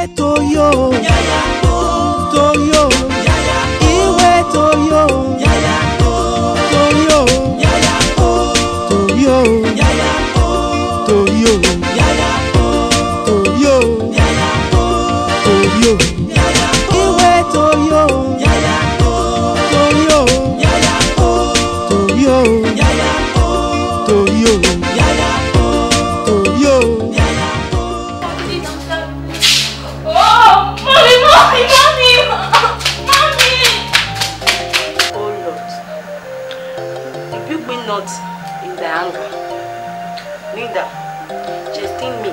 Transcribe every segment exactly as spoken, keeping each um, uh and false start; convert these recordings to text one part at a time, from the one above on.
Toyo, Toyo, iwe Toyo, Toyo, Toyo, Toyo, Toyo, Toyo, iwe Toyo, Toyo, Toyo, Toyo, Toyo. Oh, mommy, mommy, mommy, mommy. Oh Lord, rebuke me not in thy anger, neither chasten me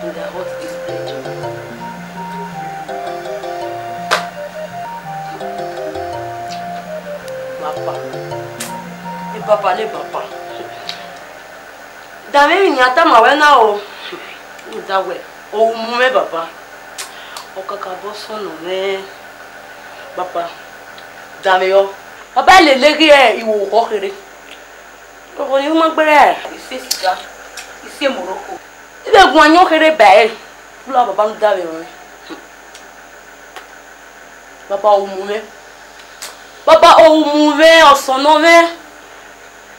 in thy hot displeasure. Baba, ne Baba, ne Baba. Danmwẹ emwi ne a tama ruẹ na o. Rhunmwuda wẹẹ, u mu mwẹ, Baba. Ọ kakabọ sọnnọ mwẹ, Baba. Danmwẹ yọ. Baba lele ghi iwokhọ kherhe. Oghọ ne u ma gberra, I se siga, I se Morocco. I vbe guan ayọn kherhe ba ẹre. U la Baba ne u danmwẹ ruẹ. Baba, u mu mwẹ. Baba, u mu mwẹ, ọ sọnnọ mwẹ.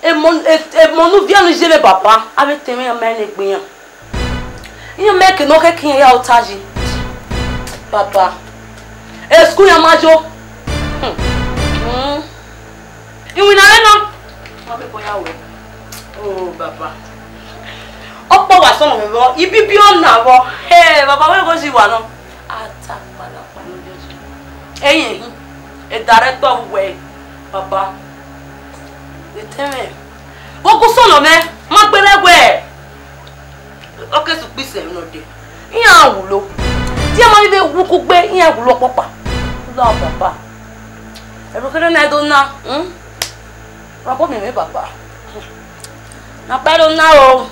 Emọ, e-, emọ ne u viọ ne u ye vbe Baba, avbe etẹn mwẹ iran ma rẹn ne egbe iran. Iran ma rẹn eke ne ọ khẹke iran ya ota yi. Baba, school iran ma yo. Hmm. Hmm. Iwinna rre nọ. Ma vbe bọ ya wẹ. Oh, Baba. Ọkpọ wa sọnnọ mwẹ vbọ, ibibi ọ na vbọ. Hey, Baba, wẹ gho yi wa nọ. A ta kpalakpa ne ọ yọ yi. Ẹyẹn hin, director wẹ, Baba. Etẹn mwẹ. Vbe ọ gu sọnnọ mwẹ, ma gberra wẹẹ, ọ ke sẹ ukpo isẹn nọ dee. Iran wulo. Te iran ma vbe wu kugbe, iran wulo ọkpọkpa. La Baba. Ẹvbo kherhe na do na, hmm? Wa bọ miẹn mwẹ, Baba. Na kpẹre na o.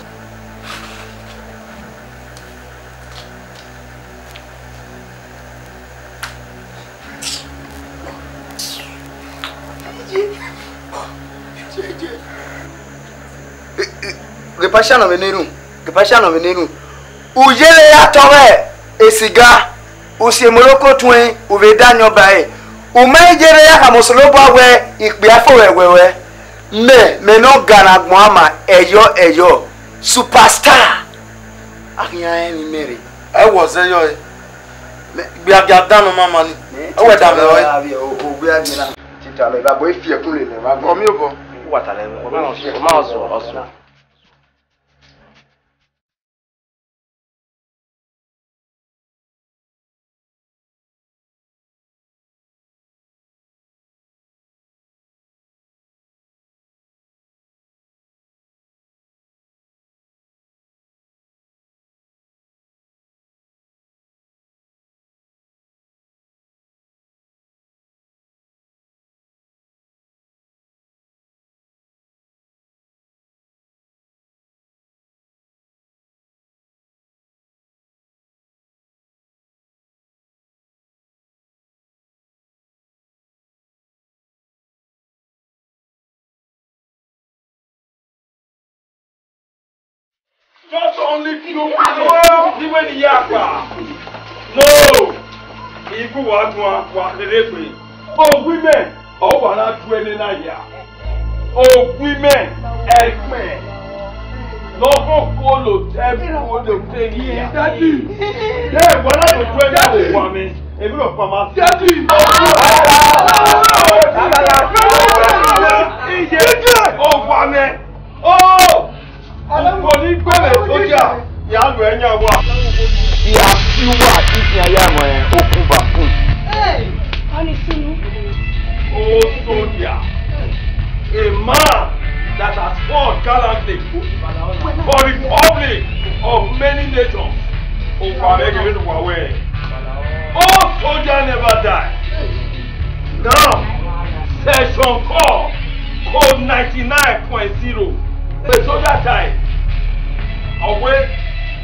Ghe Pasha nọ vbe ne erhunmwu, ghe Pasha nọ vbe ne erhunmwu. U yere ya tọ mwẹ esiga, u si Morocco tuẹn, u vbe da ayọn ba ẹre. U ma i yere ya khama Osanobua wẹẹ ikpia fo vbe ẹwẹwẹ. Mẹ, mẹ ne ọ ga ne agbọn ama ẹyọ ẹyọ, superstar. A khian rẹn ne imẹ rre. Ẹ wọ zẹ yọ ẹ. Mẹ, gbe a gia dan nọ ma ma ni. Ẹ wẹ da mẹ ọre. Avie o, o gbe a gbe na. Tita lọ, eva bo e fi ẹkun lele, wa gbọ. Ọ miẹn obọ. Wa ta lẹ, ọ ma ọsọ, ọ ma ọsọ, ọsọ. Just only few minutes. Niwe ni ya kpa. No. Igu wa guan, wa kherhe egbe. Owi mẹ, ọ wa na du ẹne na ya. Owi mẹ, ẹgbẹn. Nọ koko lo tẹ bu wo lo te ni ya. Daddy. Ye, wa na do du ẹne na wa mẹ. Èmi lọ pa ma. Daddy. Iye, o wa mẹ. Oh! Ọkọ ni gbẹmẹ soja, ya lu ẹyan wa. Dia fi uwa ifian ya mọ okun ba kun. Hey! Ani sunu. Oh soldier, a man that has fought gallantly for the republic of many nations. Owa rẹ gẹrẹ ne uwa wẹ. Oh soldier never die. Now, section four, code ninety-nine point zero. Ẹ soja tae, ọ wẹ,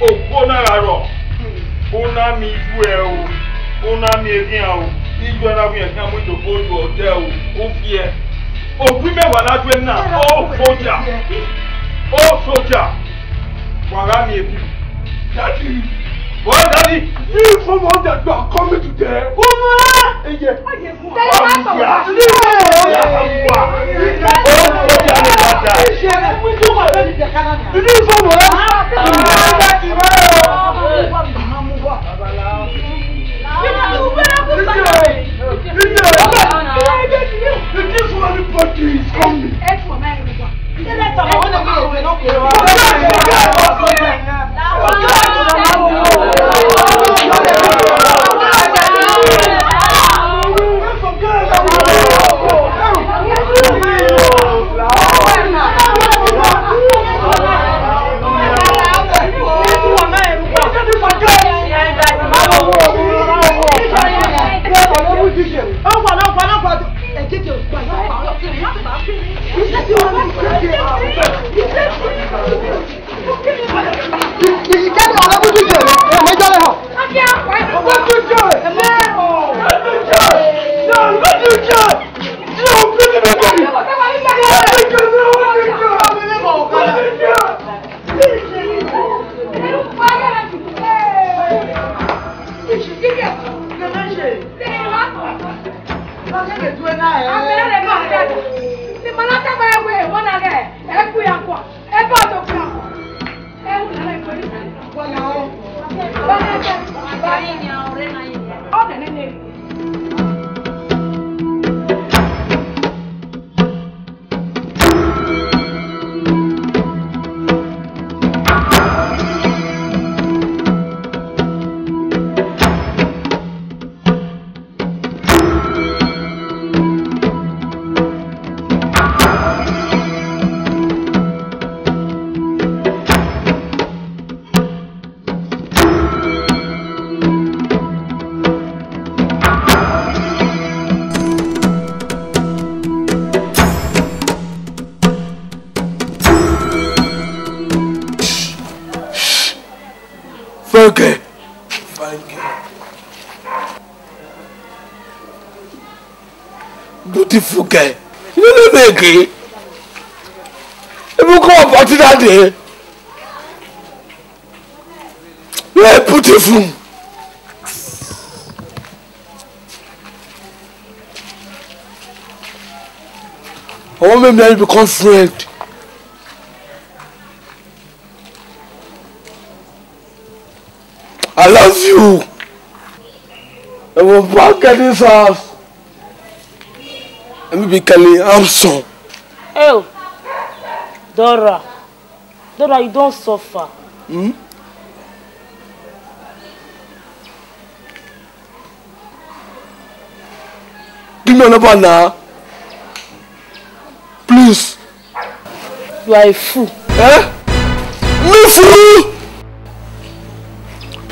okhuo na gha rrọọ, u na miẹn ijuẹ o, u na miẹn eghian o, ijuẹ na wiẹn khian mu idoko yu ọdẹ o, u fiẹ. Owi mẹ wa na due na, o soja, o soja, wa gha miẹn ebi. Daddy. Well, Daddy, you inform us that you are coming today. Come on. Yeah. Tell us how to. You inform us. This one, everybody is coming. Funke. Funke. Beautiful girl. You know me again. Even come up until that day. Very beautiful. I want me and you become friend. I love you. I will back at this house. Let me be Kelly Armstrong. Oh, Dora. Dora, you don suffer. Hmm? Give me your number now. Please. You are a fool. Eh? Me fool?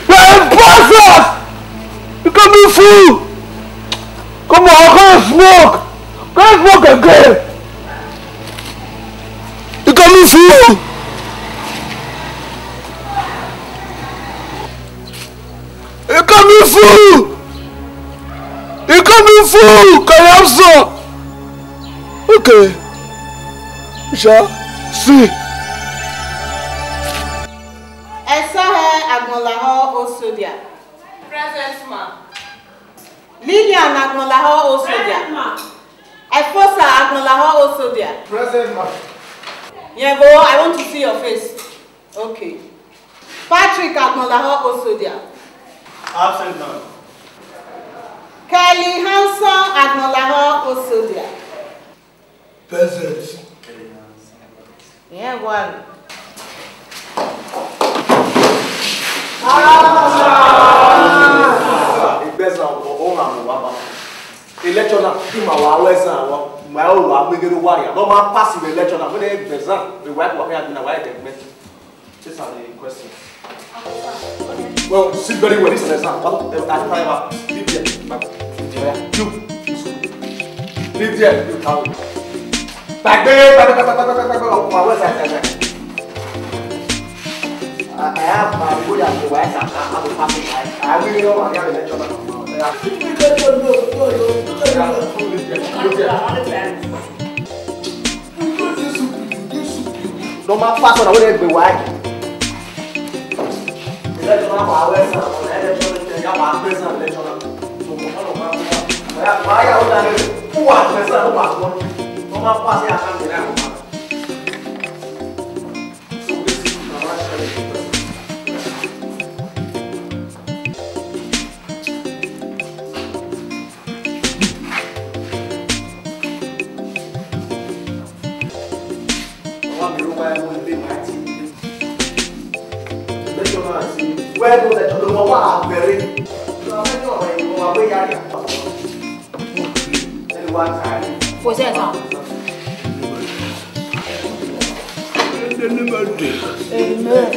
You are a bastard! You call me fool? Come on, I can't smoke. Can't smoke again. You call me fool? You call me fool? You call me fool? Can you have some? Okay. We shall see. Ẹsọhẹ Agbọnlahọ Osodia. Present, ma. Lilian Agbọnlahọ Osodia. Present, ma. Efosa Agbọnlahọ Osodia. Present, ma. Yẹn vbe, I want to see your face. Okay. Patrick Agbọnlahọ Osodia. Absent, ma. Kelly Hanson Agbọnlahọ Osodia. Present. Yẹn vbe. Igbẹzan ọkọ, ọ gha mu wa ba. Election na, di ma wa ru ẹzan wa, ma ru wa gbegbe ru wa ria. No ma pass the election na, wẹ ne Igbẹzan, vbe wa wa ya gbe na wa ẹdẹ gbẹ. These are the questions. Well, sit very well. This is an exam. Well, I try out. Leave there. Leave there. You. Leave there. You can. Gbàgbé, gbàgbé, gbàgbé, ọkùnrin àwọn ẹ̀sà ẹ̀sà ẹ̀sà. I, I have my good and the wife and I have a family. I, I really don't want to have a lecture. Normal person, I wouldn't be why. Fo sẹ ẹsan. In the name of Jesus. Amen.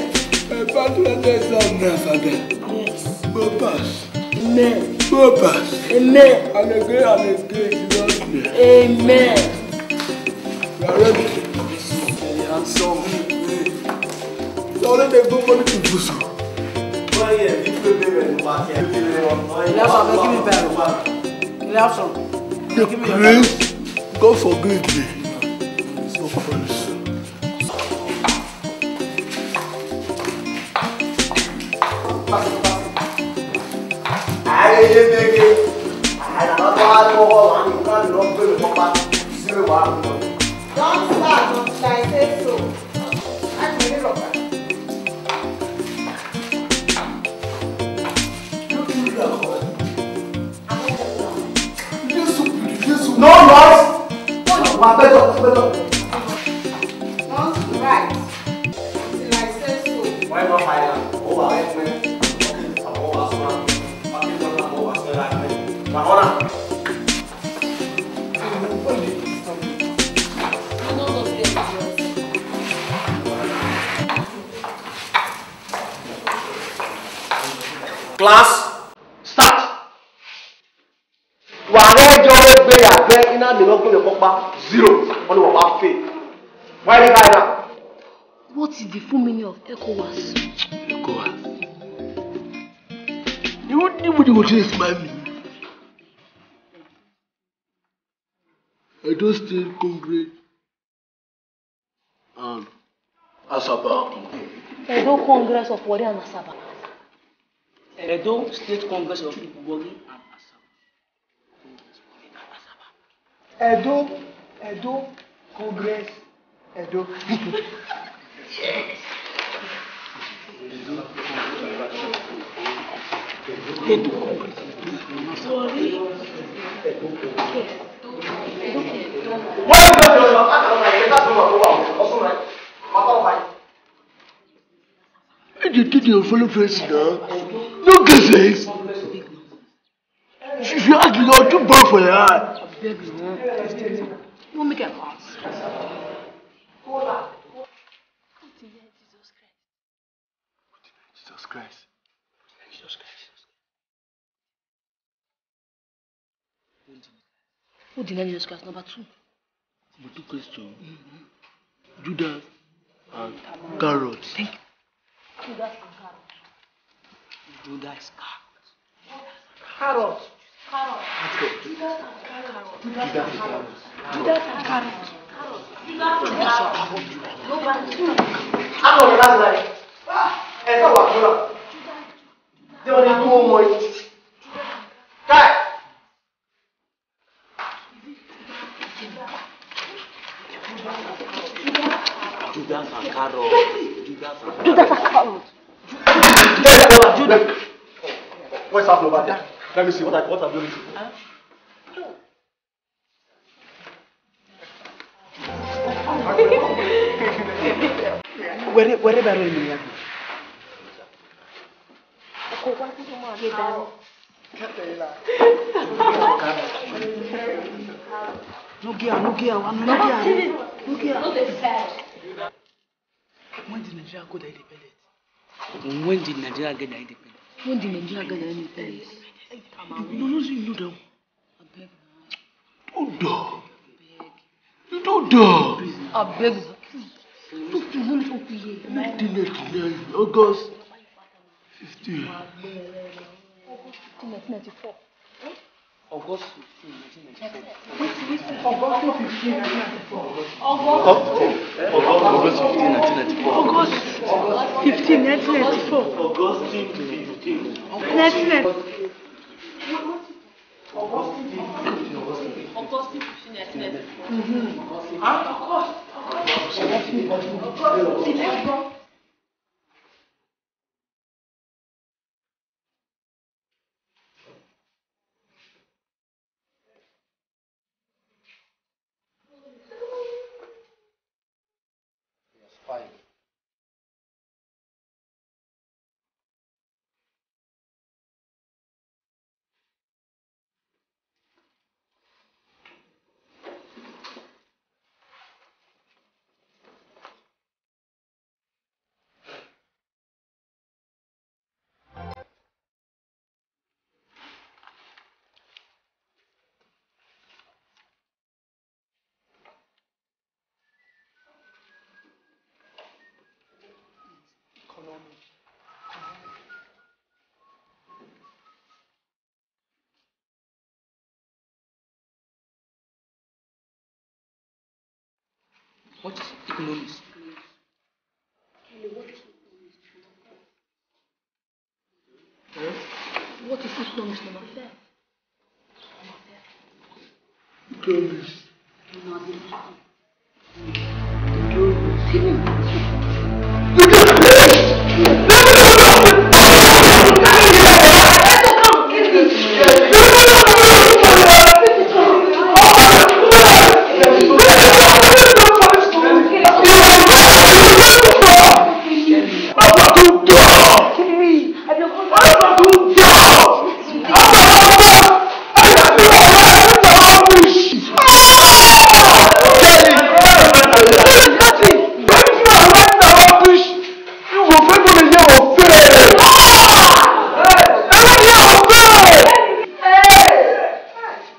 Ẹ bá tó ẹgbẹ́ exam náà, Father. Yes. Go pass. Amen. Go pass. Amen. And again and again, in Jesus' name. Amen. You are ready? Very handsome. You are ready to go for the Jerusalem. Last one, give me Bible. Last one, give me Bible. The grace, God forgive me. So foolish. Don't start until I say so. No noise. Wà á gbẹ́jọ́, wà á gbẹ́jọ́. Don't write until I say so. Why not hide am? Ó wà rẹ pé, ó wà sọ́ra, ó wà sọ́ra pé, wà á rà. Class, start. Wa rẹ jọ gbe ya gbe ina mi nọ gbe ọkpa zero, ọni wa fail. Why you guys? What is the full meaning of ECOWAS? ECOWAS. You won't even want to smile me. Edo State Congress and Asaba. Edo Congress of Warri and Asaba. Edo State Congress of Warri and Asaba. Edo, Edo Congress, Edo. Yes. Edo Congress. Sorry. Yes. Why you don't know? I don't know. That's not what I want. Also, right? Matter of fact. Why you did your fellow friends now? No get sense. If you ask me, you're too bad for your eye. I beg you, huh? You won't make a pass. Jesus Christ. Jesus Christ. Who denied Jesus Christ? Number two. Number two question. Judas and carrot. Thank you. Judas and carrot. Judas carrot. Carrot. Carrot. Judas and carrot. Judas and carrot. Judas and carrot. Judas and carrot. Number two. How come you last night? Ah, ẹ sọ wà fúnra. Jẹ́ wọ́n ní kú ọmọ yìí. Káì. Judas and carrot. Judas and carrot. Judas. What's happening over there? Let me see what I, what have you written? Where, where, where are you? No gear, no gear, no gear, no gear. When did Nigeria go their independence? When did Nigeria get their independence? When did Nigeria get their independence? You know, you know them. Abeg. Hold on. You don't do. Abeg. Talk to you, talk to you. Nineteen ninety-nine, August fifteen. August fifteen, nineteen ninety-four. August fifteen, nineteen ninety-four. August fifteen, nineteen ninety-four. August. August fifteen, nineteen ninety-four. August. fifteen, nineteen ninety-four. Augustine fifteen. Nineteen ninety. Augustine fifteen. Augustine fifteen, nineteen ninety-four. Mm-hmm. Huh? August. August. August. What is economics? What is economics number five? Economics.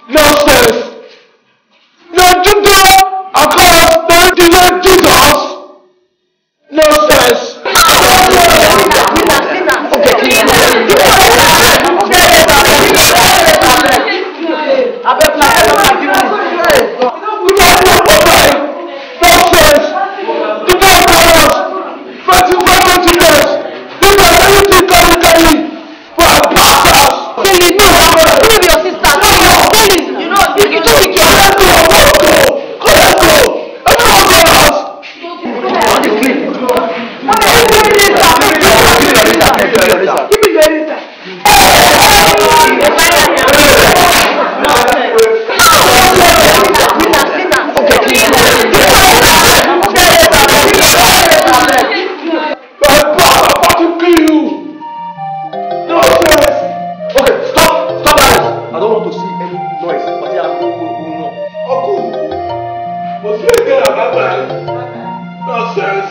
Nonsense! Na Judah, I call us, na Jesus. Nonsense! Nonsense! The boy tell us, twenty-five, twenty years, people, everything carry, carry. Philip, no, no, no, no, your sister. No, no, Philip, you know, you too wicked. Collect go, collect go. Everyone go house. Give me the eraser. Give me the eraser. My boss about to kill you. Nonsense. Okay, stop, stop that. I don't want to see any noise. But yeah, who, who, who, who, Uncle. But see again, bye bye. Nonsense.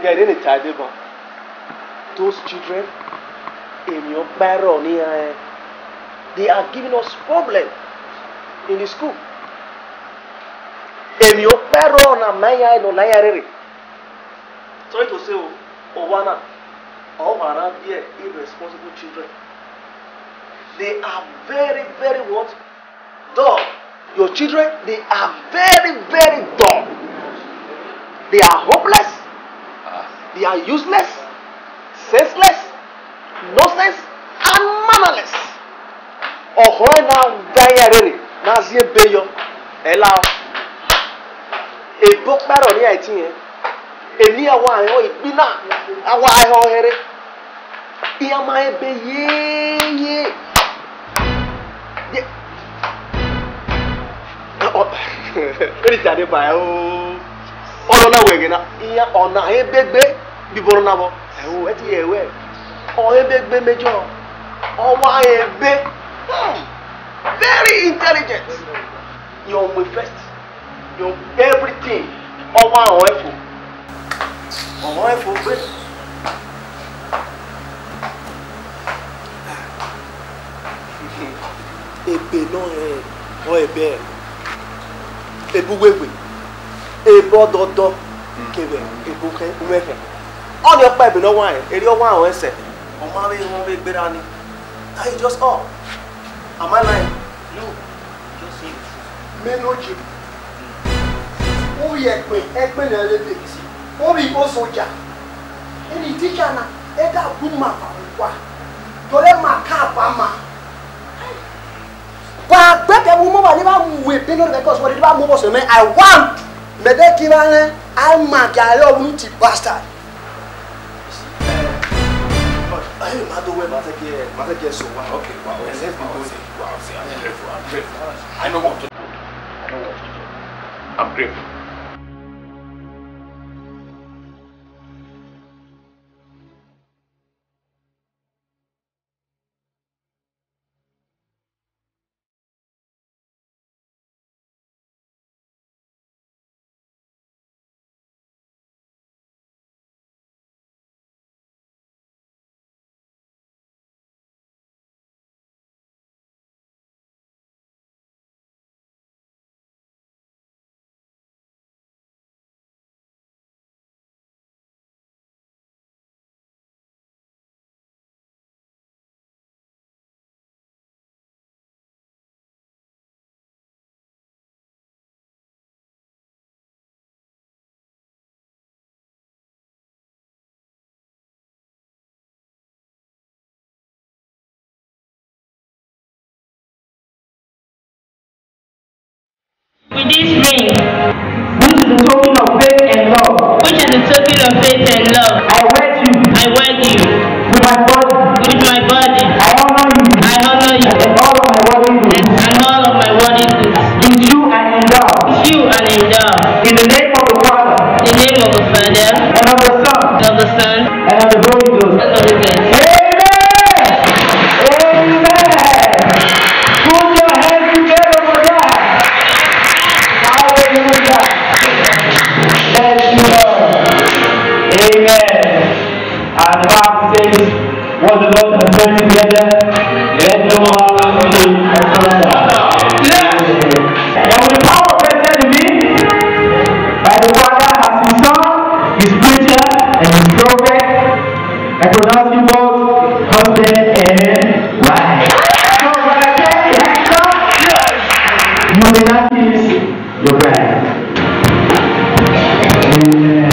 Gẹdẹ ne I ta deba, those children, emwi ọkpa ẹrọ ne iran rẹn, they are giving us problem in the school. Emwi ọkpa ẹrọ na ma iran rẹn ne ọ la iran rere. Sorry to say o, owa na, ọ wa rhan biẹ irresponsible children. They are very, very what? Dull. Your children, they are very, very dull. They are hopeless. They are useless, senseless, nonsense, and mannerless. Ọhọ ẹre na da iran rere, na ziẹn ebe yọ, ẹ la ọ. Ebe ọkpa ẹrọ ne iran ẹtin rẹn, emwi iran wa hẹn ọre igbi na, a wa hẹn ọre hẹrhe. Iran ma hẹn ebe yeye. Ye-, ọ, vbene I ta deba o, ọnọ na wẹ ẹghẹ na, iran, ọ na hẹn ebe gbe, vbe ibọ nọ na vbọ? Ẹo, ẹ ti ye ẹwẹ, ọ hẹn ebe gbe Major, ọ wa hẹn ebe, hmm, very intelligent. Your first, your everything, ọ wa hẹn ọre fo, ọ hẹn ọre fo gbe. Ebe nọ rẹn, ọ ebe. Ebe uwegbe, ebe ọdọdọ, kevbe ebe ukhẹn, umwẹkhẹn. Ọnii ọkpa ebe ne ọ wa rẹn, erriọ ọ wa rẹn ẹsẹ. Ọ ma vbe rẹn vbe gberra ni. That is just all. Am I lying? No. Just say the truth. Mẹ ne ọ ye. Ovbi ẹkpẹn, ẹkpẹn ne a rre dee. Ovbi igho soja. Eni teacher na, eda gu ma ba uwa. Dọlẹ ma ka ba ma. Wa gbe kẹ vbe umo wa ni ba mu ebe nọ, because wa ni ba mu ọbọ sẹ mẹ, I want. Mẹ de gie evba rẹn, a ma gie aro vbe unu ti bastard. But I ma do well, ma take care, ma take care so wa. Okay, wow, let's be going. Wow, see, I'm grateful, I'm grateful. I know what to do. I know what to do. I'm grateful. With this ring, this is the token of faith and love, which is the token of faith and love, I wed you, I wed you, with my body, with my body, I honor you, I honor you, and all of my worldly goods, and all of my worldly goods, in you and in God, with you and in God. In the name of the Father, in the name of the Father, and of the Son, and of the Son, and of the Holy Ghost. That's what it says. Amen. Amen. Put your hands together for that. Hallelujah. Thank you, Lord. Amen. And the Bible says, what the Lord has joined together, let no man put asunder. Yes. And with the power vested in me, by the Father, as his Son, his preacher, and his prophet, I pronounce you both husband and wife. So when I say hands up, you may not kiss your bride. Amen.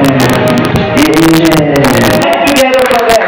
Amen. Let's together for them.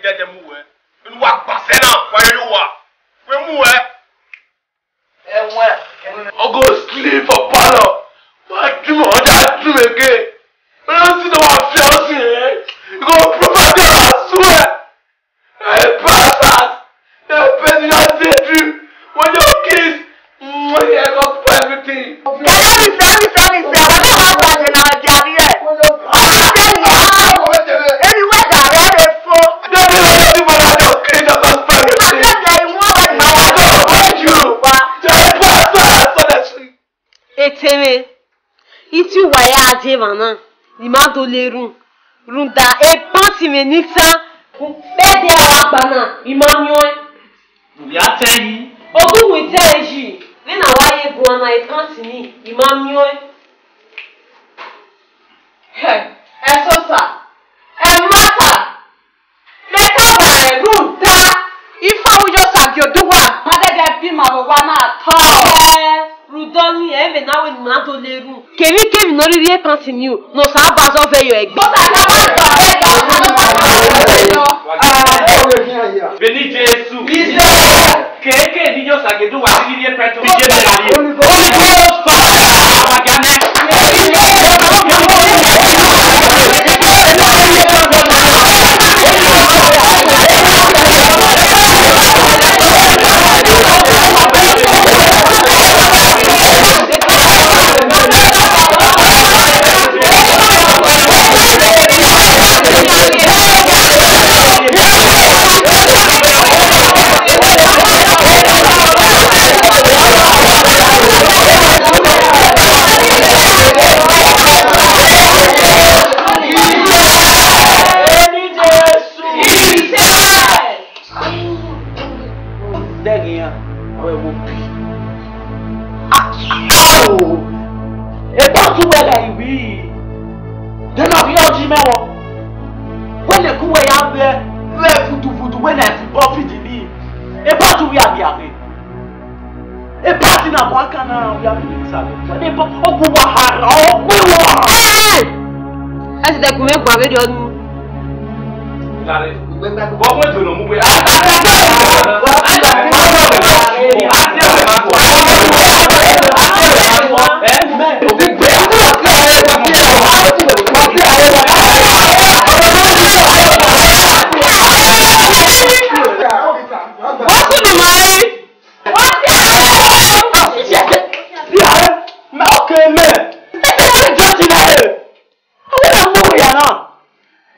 Dede mu wẹ. Unu wa gba sẹ na, wa yọ yo wa. Wẹ mu wẹ. Ẹwẹn. I go sleep for parlour. Wa dream, I just dream again. When I see the one fear, I say, eh? You go proper girl, I swear. Hey, bastard! Hey, person that dey dream. When you kiss, when you go spoil everything. Tell me, tell me, tell me, say, I don't know what you know, Javier. Ah, tell me, ah, anywhere that I dey so. Don't be like you, man, I just kiss, I just spoil everything. Tell me, you want what you want. I don't want you. Hey, bastard, I saw that shit. Etẹmwẹ, I te uwa ya dee emwa na, ne ima do le run, rhunmwuda pant mwẹ ne I ta, vbe ẹdẹ a wa gba na, I ma miẹn ọẹn. Ovbi a tẹ yi. Odukhunmwu I tẹ yi, vbene a wa ye guan na, pant ni, I ma miẹn ọẹn. Hẹ, Ẹsosa, ẹmwata, mẹ tọba rẹ rhunmwuda, I fo vbe u ya osa gie oduwa, ma dẹdẹ bi ima vbe owa na tọ. Ẹ, rhunmwuda ọnii, ẹ vbe na wẹ ne ima do le run. Kevbe ikevbe ne ọ rhirhi ye pant ni, ne Osanobua zọ vẹ yọ ẹgbẹ. Osanobua zọ vẹ yọ ẹgbẹ. Vbene Jesu. Keke ne I ya osa gie oduwa rhirhi ye pant ni, je mẹ gha ye. Holy Ghost fire. Wa gia nẹ. Dẹghe iran, ọ ẹvbo bi. Ao! Eba tu wẹ gha iwi. De na vbe ọji mẹ wọ. Wẹ ne ku wẹ ya vẹ, vẹ vuduvudu, wẹ na football field ni. Eba tu wẹ a via vbe. E party na bọ aka na, we are doing this. Wẹ ne bọ, ọ gu wa hara, ọ gbe wa. Ẹ! Ẹ ti dẹkun mẹ gba vberriọ nu. Amen. What's the name? Okay, man. Ẹ tẹ wá judge na ẹ. Awe na mu ya na.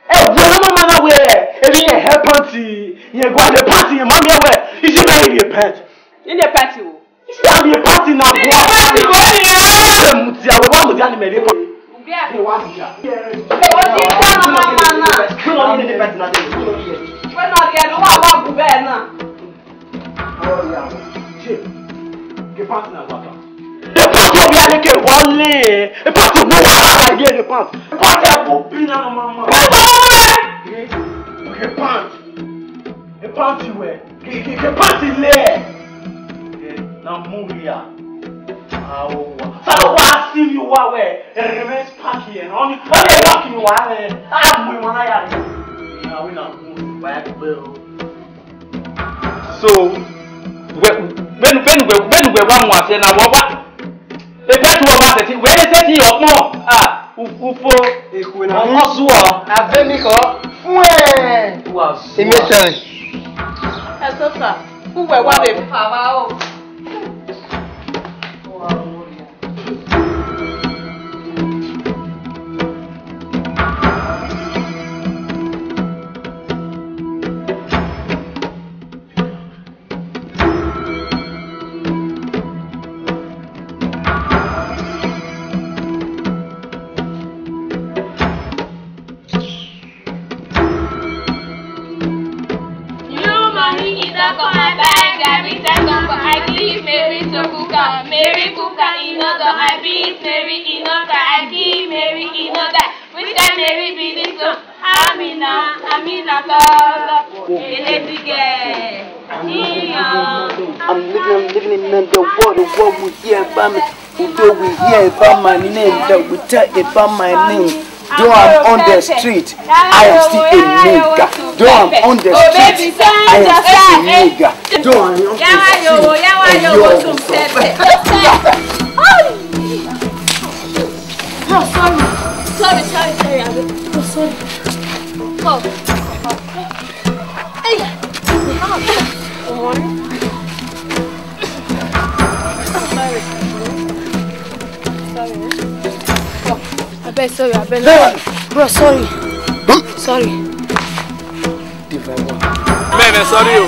Ẹ wẹ na mama na wẹ, ẹ ni ẹ help aunty, ẹ gua le party, ẹ ma mi wẹ, isi na iri pant. Ine party o. Isi na iri party na gua. Ine party o ni. Ẹ mu ti awe, wa mu ti ani mẹ ri pa. Ẹ wa mu ya. Ẹ wa ti ta na mama na. Kí ló ní ine party na dé? Wẹ na ri ẹ ló wà wá bù bẹ́ẹ̀ náà. Ọya, je, ke pant na guata. E pant obi a neke wọle, e pant obi wa ye ne pant. Pant ya ko bi na mama. Pant obi. Ke pant. E pant wẹ, ke, ke, ke pant le. Ke na mu ya. Awa. Sa wa si mi wa wẹ, e remain spark here. Oni, oni rock mi wa wẹ. A mu wa na ya. Na we na mu wa ya ko. So, vbene, vbene, vbene wẹ wa mu asẹ na, wẹ wa, e pant wẹ wa sẹtin, wẹ sẹtin ọkpọn, ah, u-, ufo. Ekhue na ọmọ zuọ. Avbe eni khọ. Fuẹn. Imẹsẹrẹn. Ẹsosa, uwẹ wa vbe fava o. New money, e don come, I buy garri, ten kobo, I give Mary to cook am. Mary cook am, e no done, I beat Mary, e no done, I give Mary, e no die. Which kind Mary be this one? Amina, Amina, call up. A lady girl. Iyan. I'm living, I'm living in the world, the world will hear about me. Today we hear about my name, that we tell about my name. Though I'm on the street, I am still a nigga. Though I'm on the street, I am still a nigga. Though I'm on the street, I am still a nigga. Bro, sorry. Sorry, sorry, sorry. Bro, sorry. Come. Hey. Sorry. Sorry. Abeg, sorry, abeg. Bro, sorry. Sorry. Man, man, sorry o.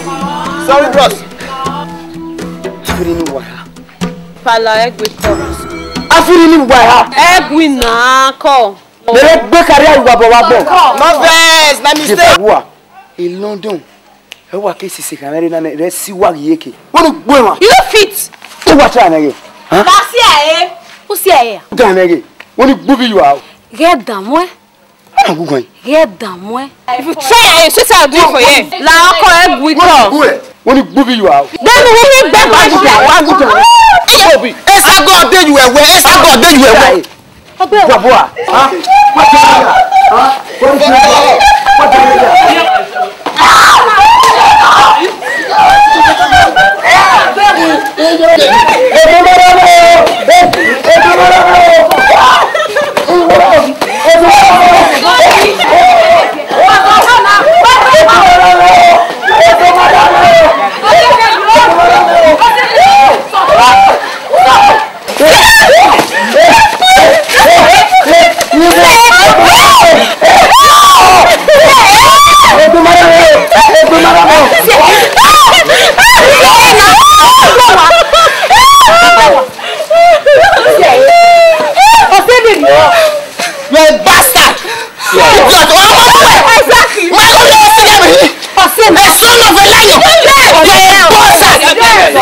Sorry, bros. Afiri ni wara. Pala, egbe kọ. Afiri ni wara. Egbe na kọ. Mere gbe career wa bọ wa gbọn. No vex, na mistake. Wa in London. Ẹ wa ke sisi khan rẹ na rẹ si wa ghi eke. Wọ́n ní gbọ́ ẹ̀wọ̀n. You no fit. Ó wá try nẹgẹ. Ba si ẹ. Ó si ẹ. Try nẹgẹ. Wọ́n ní gbọ́ bí you are. Ghẹ damu ẹ. Ana gu gan. Ghẹ damu ẹ. If you try, I swear I'll do it for you. La ọkọ ẹ gui kọ. Wọ́n ní gbọ́ bí you are. Then we need back to that one. Obi. Esa God dey you ẹwẹ. Esa God dey you ẹwẹ. Ọgbẹ́ wa. Bua, bua. Ha? Wọ́n ti rí ya. Ha? Wọ́n ti rí ya. Wọ́n ti rí ya. You a bastard! Idiot! Exactly. My own is still me. A son of a lion! You a bastard!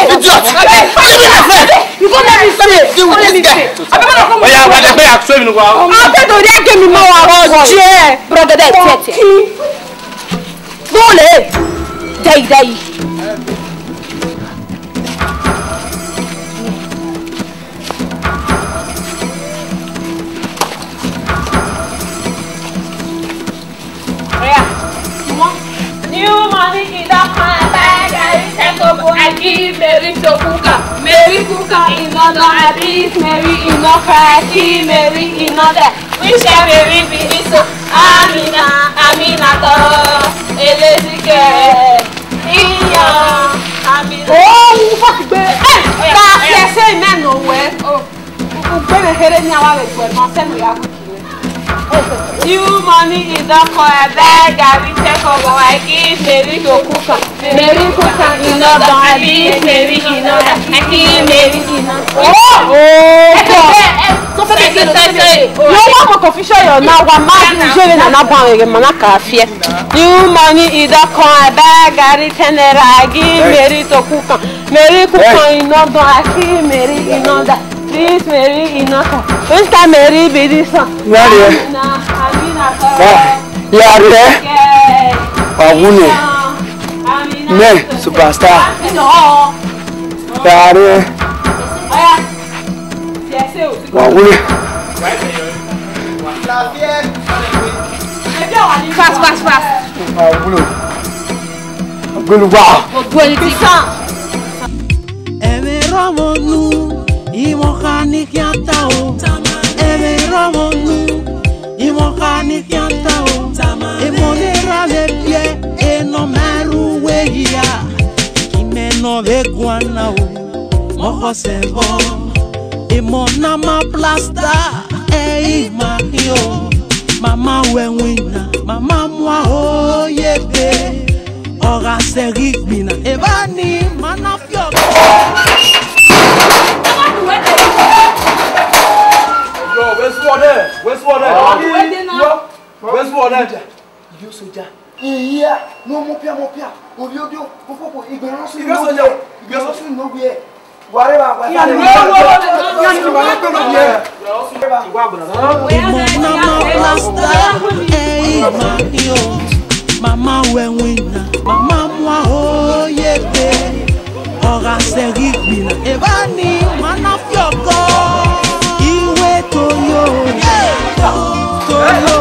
Idiot! Leave me, my friend! You go let me stay. Deal with this guy. Oya, wa de pe a tue mi nu wa. A te do de ke mi ma wa ro je. Brother, de tete. Dole. Dai, dai. Oya, you want? New money in the hand, buy garri, take obo, I give Mary to cook am. Mary cook am, e no done, I beat Mary, e no cry, I kill Mary, e no die. Which kind Mary be this o? Amina, Amina to, a lazy girl. Iya, Amina. Oh, fuck, babe. Hey, oya, ta oya. Fi ẹse mẹ nọ wẹ. Oh. Ugbẹn kherhe ne a wa vbe gbe ẹmwẹ, ọ sẹ ne ya gu. You money is not for a bag, I will take over, I give Mary to cook am. Mary cook am, e no done, I give Mary, e no done, I give Mary, e no done. Oh! Oh, God. No, one more confusion here now. Wa ma di je na na ban ege mana ka fi e. You money is not for a bag, I will take it, I give Mary to cook am. Mary cook am, e no done, I give Mary, e no done. This Mary, e no done. Which kind Mary be this one? Where are you? Amina, Amina, yeah, yeah. Awuni. Amina. Me, superstar. No. Yeah, yeah. Oya. Yes, you. Awuni. Fast, fast, fast. Awuni. Ogolowa. Ogolowa. Ẹmwẹ rọmọ nu, imọ kha ni khian ta o. Ẹmwẹ rọmọ nu, imọ kha ni khian ta o. Emọ ne erha vbe biẹ, enọ ma rre uwu ehia. Imẹ nọ vbe guan na o, mọ khọ sẹ vbọ. Emọ na ma plasta, ẹ i ma khian o. Mama wẹ winna, mama mua ho ye ebe. Ọ gha sẹ ghi gbinna, evba ni ma na Yo, where's water? Where's water? Where's water? Yo, soja. Iya, no, mọ pia, mọ pia. Oviodo, kokoko, igbe rọsu. Igbe soja. Igbe rọsu no wie. Whatever, whatever. Emọ na ma plasta, ẹ i ma khian o. Mama wẹ winna, mama mua ho ye ebe. Ọ gha sẹ ghi gbinna, evba ni ma na fi ọgọ. Iwe to yo, to yo,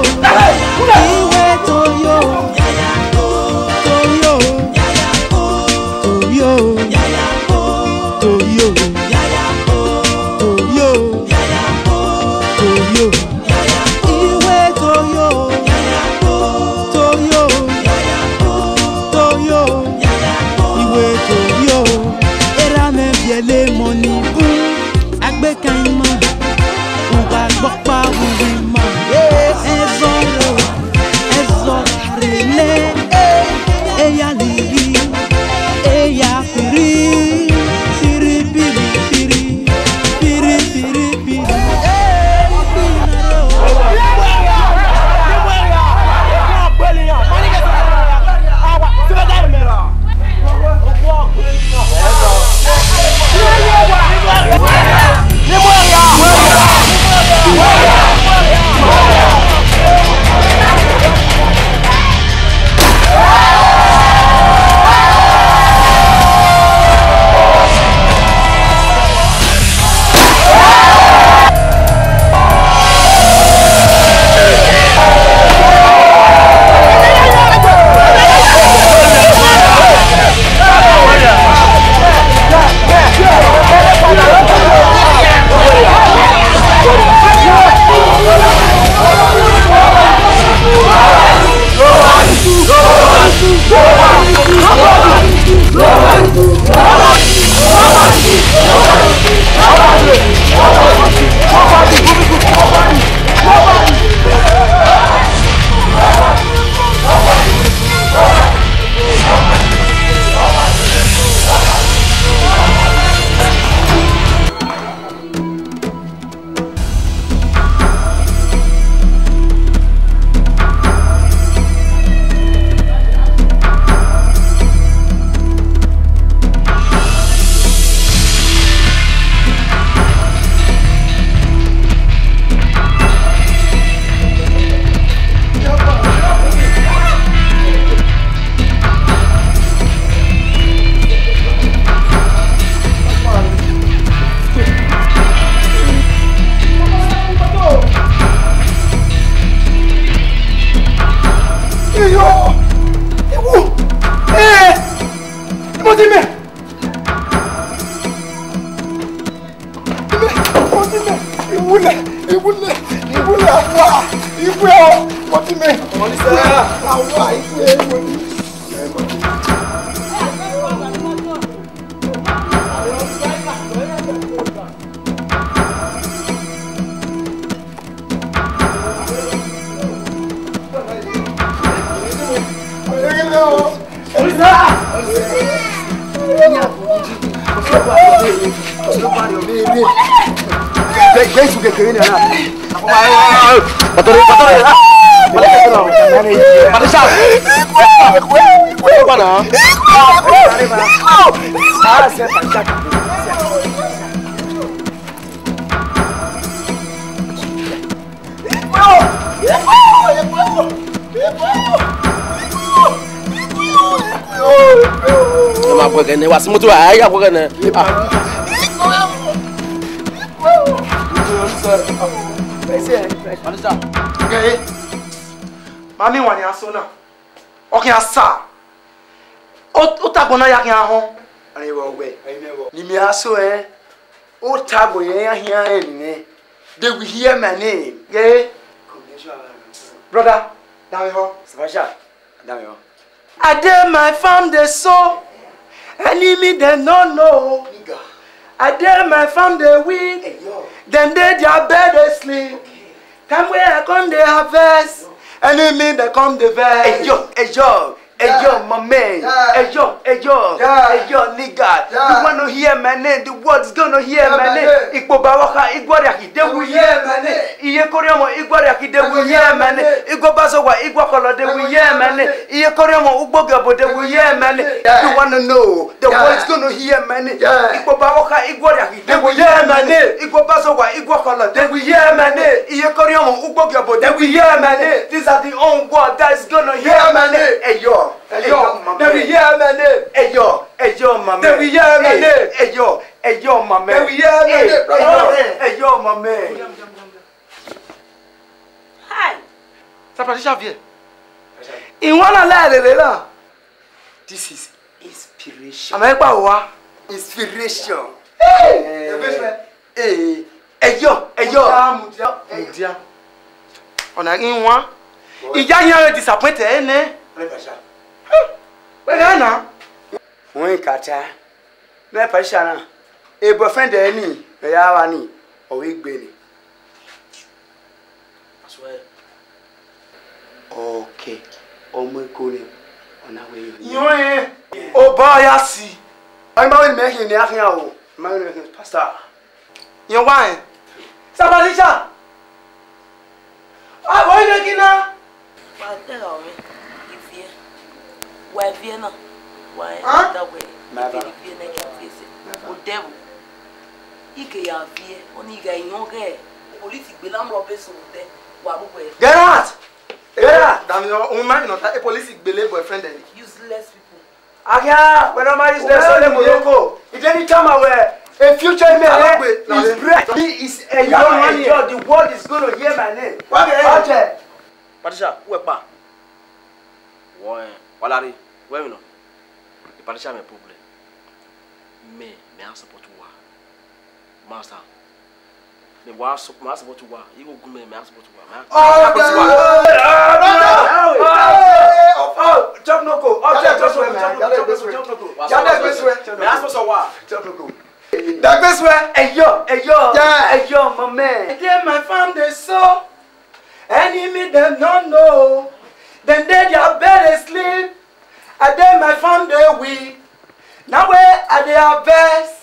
Ọtẹn mẹ. Ọtẹn mẹ. Ọtẹn mẹ. Iwulẹ, iwulẹ, iwulẹ awa. Iwẹ o. Ọtẹn mẹ. Awa, iwẹ, iwẹ. Ẹ ma bu ẹghẹ nẹ, wa si moto, a ya bu ẹghẹ nẹ. Ma miẹn iwinna aso na, ọ khian sa. Ota agbọn na ya khian họn. Ọnii vbe ọ wẹ, ne imẹ a so ẹn, ota agbọn ya khian rẹn nẹ. They will hear my name. Yeah. Brother, danmwehọ. Sebastian, danmwehọ. I dey my farm dey sow enemy dem no know. Nigga. I dey my farm dey weed. Hey, yo. Dem dey their bed dey sleep. Okay. Time wey I come dey harvest, enemy dem come dey vex. Hey, yo, hey, yo. Hey, yo, my man. Yeah. Hey, yo, hey, yo. Yeah. Hey, yo, nigga. Yeah. You wanna hear my name? The world is gonna hear my name. Ikpo ba wọkha, igua rhia khi, they will hear my name. Iye koriọmọ, igua rhia khi, they will hear my name. Igua ba zọgua, igua khọlọ, they will hear my name. Iye koriọmọ, ugbo giọbo, they will hear my name. Yeah. You wanna know? The world is gonna hear my name. Yeah. Ikpo ba wọkha, igua rhia khi, they will hear my name. Igua ba zọgua, igua khọlọ, they will hear my name. Iye koriọmọ, ugbo giọbo, they will hear my name. These are the own world that is gonna hear my name. Hey, yo. Hey, yo, my man. They will hear my name. Hey, yo, hey, yo, my man. They will hear my name. Hey, yo, hey, yo, my man. They will hear my name, brother. Hey, yo, my man. Hi. Sir Patricia viẹ. Iwinna la rere na. This is inspiration. Ama ekpa wa. Inspiration. Hey! Eh. Ee, ẹyọ, ẹyọ. Mudia, mudia. Mudia. Ọna ghi wan. Iya yan re disappoint ẹre nẹ. Wẹ gha na. Wẹ ka ta. Mẹ Patricia na. E boyfriend ẹre ni, mẹ ya vba ni, ọ vbe gbe ni. I swear. Okay, ọmọ eko nẹ, ọ na wẹ yọ. Yọn ẹn, obọ ya si. Ọ ma wẹ ne mẹ khin ne a khian o, ma wẹ ne mẹ khin pastor. Yẹn wa ẹn. Sir Patricia. Abo ile gina. Wa dẹgha ọmọ, iviẹ. Wa iviẹ na. Wa ẹn, da wẹ. Iviẹ na, iviẹ sẹ. Odẹ vbo. I ke ya viẹ, ọni gha yọn ghẹ. Police gbele amrọ be so odẹ. Wa ru wẹ. Get out! Get out! Dami, o ma nọ ta, e police gbele boyfriend ẹre. Useless people. Agia, wẹ nọ ma useless, ole Morocco. If any time I were a future man, eh, is bright. He is a young man. The world is gonna hear my name. Wa ke. Patricia, uwẹ kpa. Wọ, eh, wa lare, wẹ mi nọ. Patricia, my problem. Me, me I support you. Master. Me wa su-, me I support you. You go good man, me I support you. Me I support you. Oh, chop no go. Oh, chop no go, chop no go, chop no go, chop no go. Me I support you. Chop no go. That best way. Hey yo, hey yo, yeah, hey yo, my man. I dey my farm dey sow. Enemy dem no know. Dem dey their bed dey sleep. I dey my farm dey weep. Now wey I dey harvest,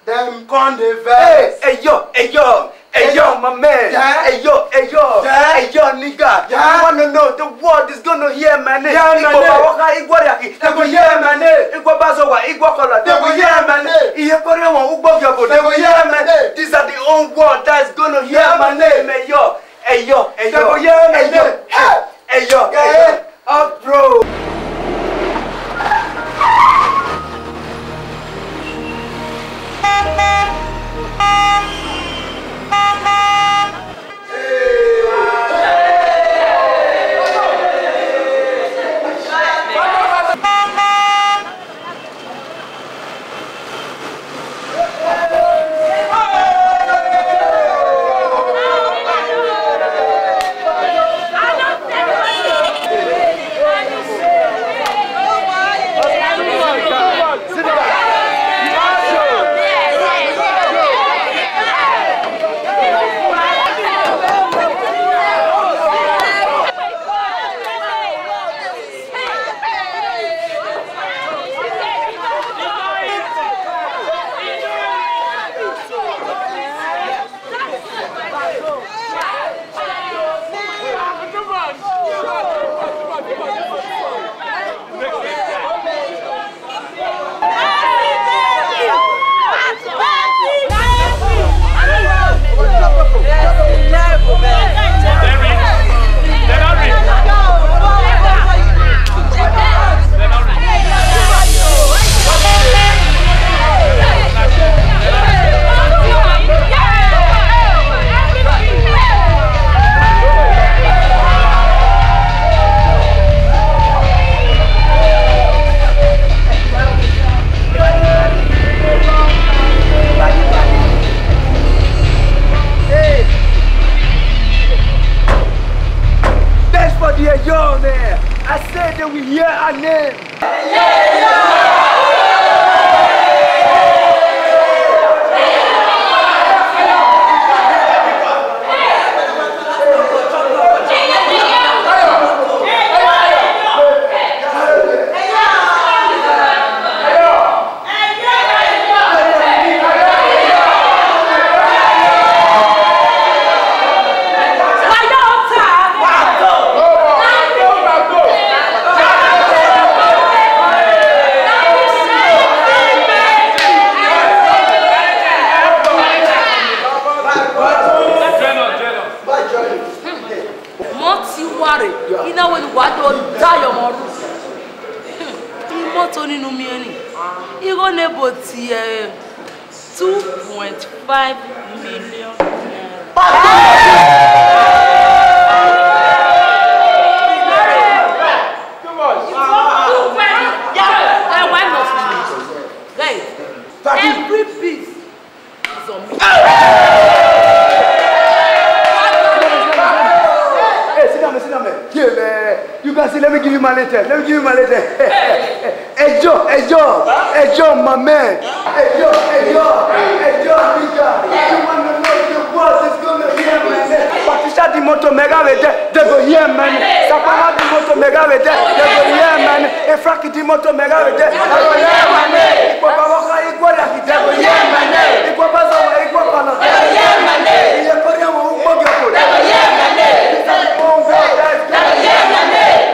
dem come dey vex. Hey, hey yo, hey yo, hey yo, my man. Yeah. Hey yo, hey yo, yeah, hey yo, nigga. Yeah. You wanna know the world is gonna hear my name. Hear my name. Igbo Bawoka, Igbo Riaki, they go hear my name. Igbo Bazowa, Igbo Kola, they go hear my name. Iye Korean, Ugbo Yobo, they go hear my name. These are the own world that is gonna hear my name. Hey yo, hey yo, hey yo, hey yo, hey yo, hey yo. Up, bro. Amen. Mọto uwa rre, I na wẹ ne uwa do da ye ọmọ ru. Imọto nii ne u miẹn nii, igho ne ebo tie two point five million naira. Hey, every piece is on me. Hey, sit down, sit down, man. Yeah, man. You can see, let me give you my latest. Let me give you my latest. Hey, yo, hey, yo, hey, yo, my man. Hey, yo, hey, yo, hey, yo, nigga. You wanna know the world is gonna hear my name. Patricia the motor mega with that. They go hear my name. Sapama the motor mega with that. They go hear my name. Efraki the motor mega with that. They go hear my name. Ikpọkpa wọkha, ikpọkpa wọkha, they go hear my name. Ikpọkpa zawa, ikpọkpa zawa, they go hear my name. Iye kọrọ ẹmwẹ ugbo gi ọkọ, they go hear my name. They go hear my name.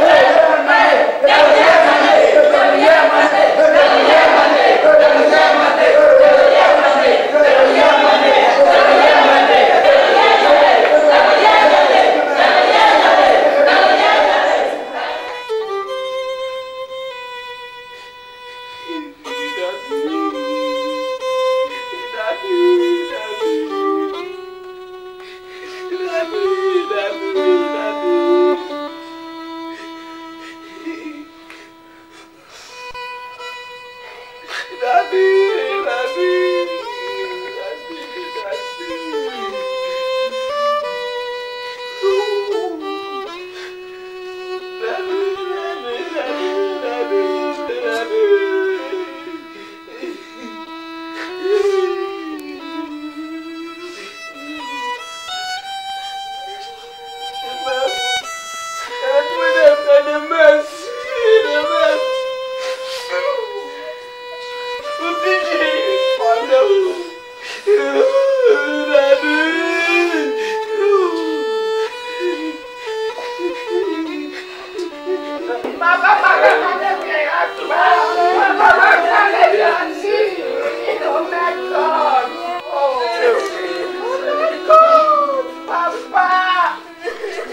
Papa!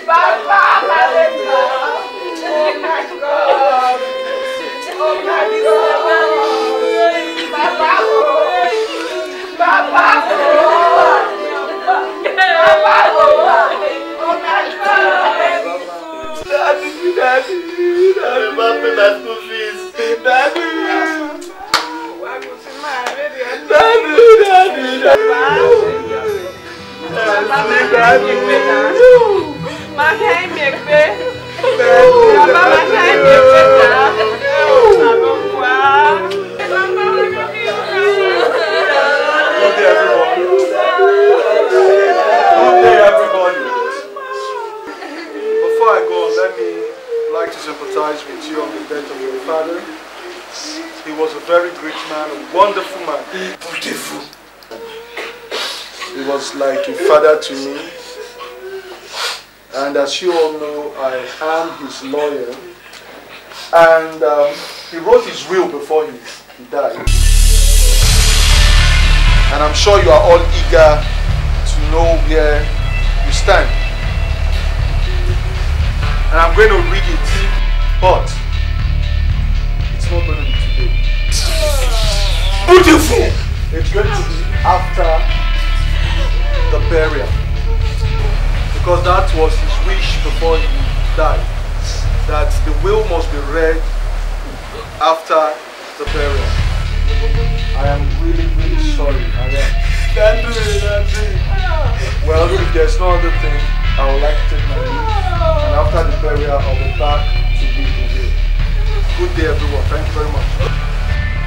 Papa, Papa, oh my God. Oh my God. Papa, oh. Papa, oh. Papa, oh. Oh my God. Daddy, daddy, daddy. Papa, pay my school fees. Daddy. Daddy, daddy, daddy. Baba, ma kha imẹ egbe na. Ma kha imẹ egbe. Baba, ma kha imẹ egbe na. Baba, wa. Good day, everybody. Good day, everybody. Before I go on, let me like to sympathize with you on the death of your father. He was a very great man, a wonderful man. Beautiful. He was like a father to me. And as you all know, I am his lawyer. And um, he wrote his will before he, he died. And I'm sure you are all eager to know where you stand. And I'm going to read it, but it's not going to be today. Beautiful! It's going to be after the burial. Because that was his wish before he died, that the will must be read after the burial. I am really, really sorry. I am. Daddy, daddy. Well, if there's no other thing, I would like to take my leave. And after the burial, I'll be back to read the will. Good day, everyone. Thank you very much.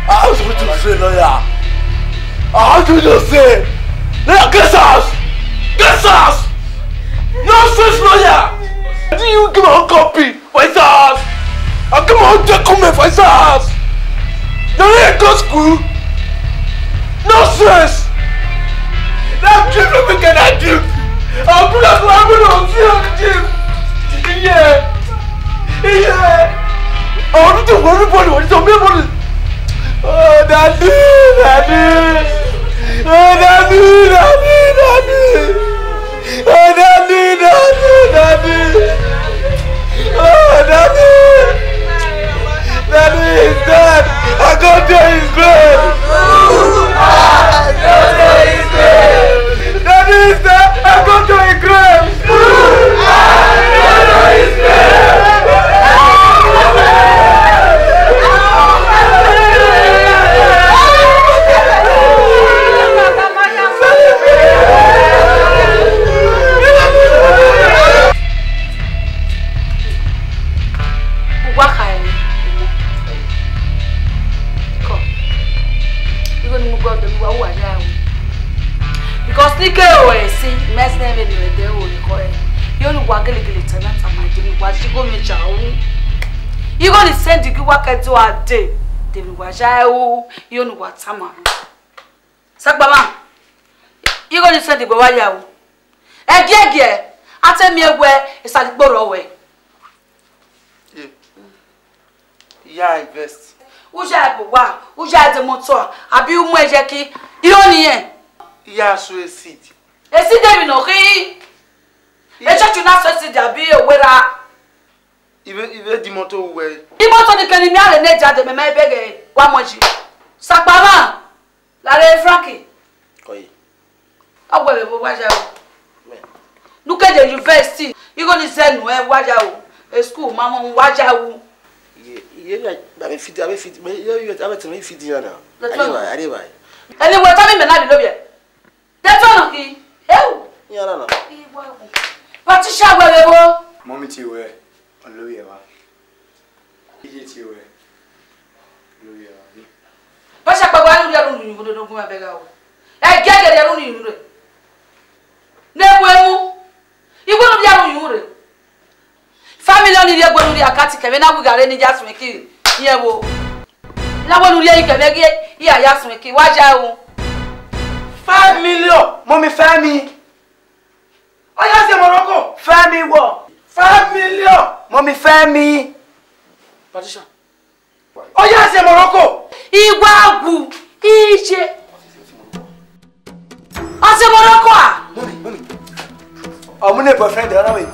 How do you say, lawyer? How do you say? Lawyer, get out! Get out! Nonsense, lawyer! Do you give a copy for his house? I give my own document for his house. You need to go school? Nonsense! That dream no make any dream. I'll be like, I'm gonna see you dream. Yeah. Yeah. I want to worry about what is on my body. Oh, daddy, daddy. Oh, daddy, daddy, daddy. Oh, daddy, daddy, daddy. Oh, daddy. Daddy is dead. I go to his grave. Daddy is dead. I go to his grave. Uwa kha ẹre. Kọ. Igho ne mu gọdọ uwa, uwa ya ru. Because ni ke ro ẹse, mẹ zẹ vbene ẹdẹ ro ni kọ ẹre. Yo ne uwa gelegele ta na tama je ne uwa si igho mẹ ja ru. Igho ni send gbe uwa ke do a de, de ne uwa ya ru, yo ne uwa tama. Sagbama, igho ni send gbe uwa ya ru. Ẹgiẹgiẹ, a te miẹn wẹ esadigbo rrọọ wẹ. Ye. Ya invest. U ya ẹbu wa, u ya ẹdẹ mọtọ, abi u mu ẹyẹ ki, igho ni rẹn. Ya so seed. Seed emwi ne ọ khin. Church na so seed abi owerra. Ive, ive di mọtọ uwẹ. Imọtọ ni kẹn ne mẹ a rhe ne jade mẹ ma bẹghe wa mọ yi. Sagbama. Lare Frankie. Kọye. Ọ wẹ vbe vbo wa ya o. Mẹ. Ne u ke ye university, igho ni zẹ nuẹn wa ya o. E school ma mọ wa ya o. Iye, iye na, a vbe feed, a vbe feed, mẹ, iye, iye, a vbe tẹ mẹ feed ya na. Let's go. Are ba, are ba. Ẹni wẹ ta ni mẹ na bi lo biẹ. Dẹtọ nọ khin. Ewu. Iran na. Iwa wu. Patricia wẹ vbe vbo? Mummy tie wẹ, olori ẹre wa. Ije tie wẹ, olori ẹre wa. Patricia kpagba ne u rhie unu yunmwu ne ogun ma bẹghe o. Ẹgiẹgiẹ rhie unu yunmwu rre. Ne gu emu. Iwẹ ne u rhie unu yunmwu rre. Family ọni rhie gu enu rhie akati kẹmẹ na wi gha rre ne I ya suẹn ki rẹn vbo. Na wẹ ne u rhie yi kẹmẹ gie I ya ya suẹn ki wa ya ru. Five million, mummy, five mi. Ọ ya zẹ Morocco. Five mi wọ. Five million. Mummy, five mi. Patricia. Ọ ya zẹ Morocco. Iwa wu, ije. Ọ zẹ Morocco a? Mummy, mummy. Ọ mu ne boyfriend ọna wẹ.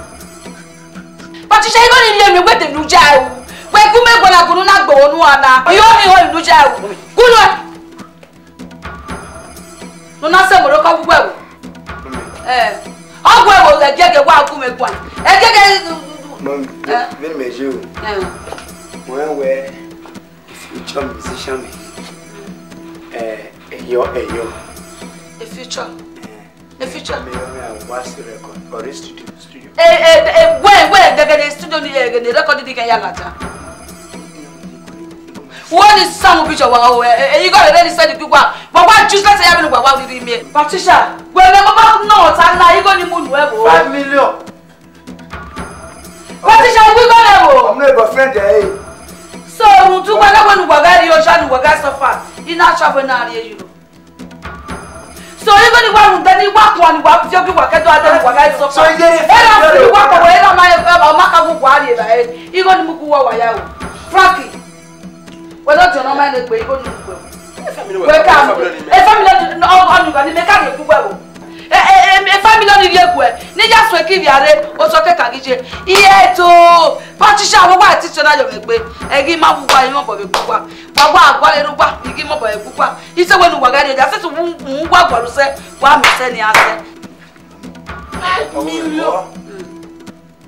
Patricia, igho ni rhie mẹ wẹ de ne u ya ru. Wẹ gu mẹ guan na gu unu na gbe unu ana. Igho ni ho ne u ya ru. Gu unu. Ne u na sẹ Morocco gu wẹ o. Eh. Ọ gu wẹ o, ẹgiẹgiẹ wa gu mẹ guan. Ẹgiẹgiẹ. Mummy, eh, vbene mẹ ye o. Eh. Mo rẹn wẹ future musician mẹ. Eh, ẹyọ, ẹyọ. A future. Eh. A future. Mẹ, mẹ, I was record or studio, studio. Eh, eh, eh, wẹ, wẹ, gẹgẹ ne studio ni, eh, ne record ni kẹ ya lata. Wọ́n ní sáwọn bíjọ wa o, eh, eh, igho rere ni sẹ́ni gbígbà. But why useless ya bínú wà wá rírì mi? Patricia, wẹ̀rẹ̀ mo bá náà ta na igho ni mu nù ẹ wò. Five million. Patricia, igho rẹ wò. I'm not a boyfriend there, eh. So, ohun tí wọ́n lẹ́wọ̀n ni wàgá rí ọjà ni wàgá sọ́fà. Iná aṣọ àfẹ́ náà rí èyí rò. So, igho ni wa rhunmwuda ni wa kuan ni wa fi ogi wa kẹdọ ada ni wa gha suffer. So, iye ni era fi wa kọ, era ma, ma ka wu wa ri era, eh, igho ni mu gu wa wa ya o. Frankie, wẹ do diọn nọ ma ne gbe igho ni mu gbe. Wẹ ka mu. E family ni, ọ, ọ, ni mẹ ka rhie gu wẹ o. E, e, e, e family ni rhie gu ẹ. Ni ya suẹn ki via re, o sọ ke ka ghi je. Iye to, Patricia, wo wa ti sọ na yọ mẹ gbe. Ẹ ghi ma wu wa, ẹ mọ bọ vbe gu wa. Wa wa, wa le ru wa, I ghi mọ bọ vbe gu wa. Ise wẹ ne uwa gha rrie, a sẹse u, u wa gualọ sẹ, wa mẹ sẹ ne a sẹ. Five million.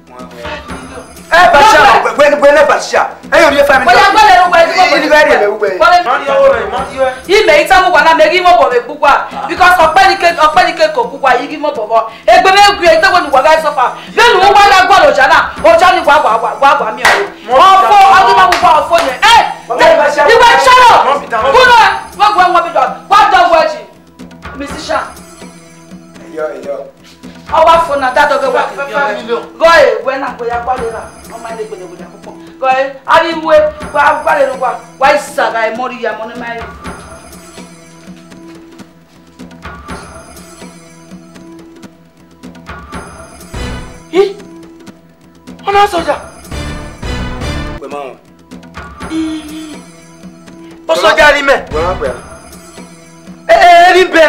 Five million. Eh, Patricia, wẹ, wẹ, wẹ ne Patricia. Eh, you five million. Wẹ ya gbẹlẹ ru wẹ, you five million. Wẹ. Imẹ ita mu wa na, mẹ ghi mọ bọ vbe gu wa. Because ọkpẹnike, ọkpẹnike ko gu wa, I ghi mọ bọ vbọ. Egbe mwẹ gu, ita wẹ ne uwa gha suffer. Vbene uwa ya gualọ oja na, oja ni wa, wa, wa, wa, wa miẹn o. Ọfo, a ghi ma wu wa ọfo yẹn. Kúrò, wọ́n gbọ́ wọn bí dọ̀, wọ́n dọ̀ wọ́n jì. Musician. Eyọ, eyọ. Ọ wa fo na, da dọghe wẹ. Five, five million. Gọ e, wẹ na gbe ya gualọ ra. Ọ ma ne gbele wẹ na kpokpọ. Gọ e, a ri wẹ, wa gualọ ru wa. Wa isa gha emọ ri ya mọ ne ma re. Hi! Ọna soja. Wẹ ma họn. Ii. Ọ soja ri mẹ. Wẹ ma kpẹ. Ẹ, ẹ, ẹ ri bẹ.